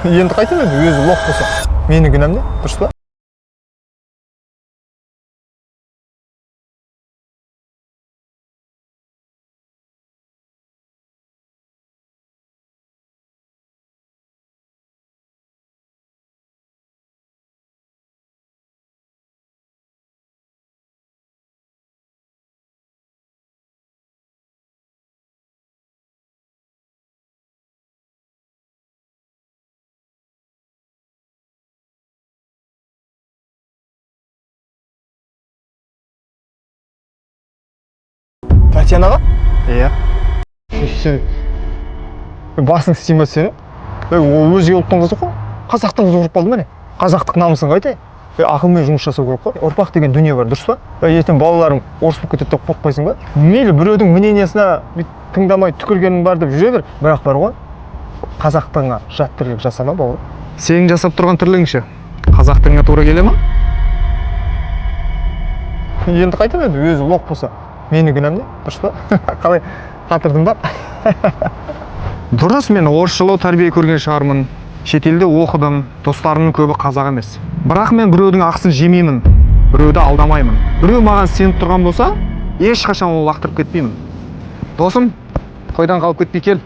Енді қайтемін, енді өзі лох болса, менің кінәм не, дұрыс па? Татьянаға? Иә. Сен басың істей ма сені? Ей, ол өзге ұлттың қызы ғой. Қазақтың қызы ұрып қалды ма, не? Қазақтық намысын қайта? Ей, ақылмен жұмыс жасау керек қой. Ұрпақ деген дүние бар, дұрыс па? Ей, ертең балаларың орыс болып кетеді деп қорықпайсың ба? Мейлі, біреудің мнениесіне бүйтіп тыңдамай, түкіргенің бар деп жүре бер. Бірақ бар ғой, қазақтығыңа жат тірлік жасама, бауырым. Сенің жасап тұрған тірлігің ше? Қазақтығыңа тура келе ма? Енді қайтемін, енді өзі лох болса, менің кінәм не, дұрыс па? Қалай қатырдым ба? Дұрыс, мен орысшалау тәрбие көрген шығармын, шетелде оқыдым, достарымның көбі қазақ емес. Бірақ мен біреудің ақысын жемеймін, біреуді алдамаймын. Біреу маған сеніп тұрған болса, ешқашан оны лақтырып кетпеймін. Досым, тойдан қалып кетпей кел.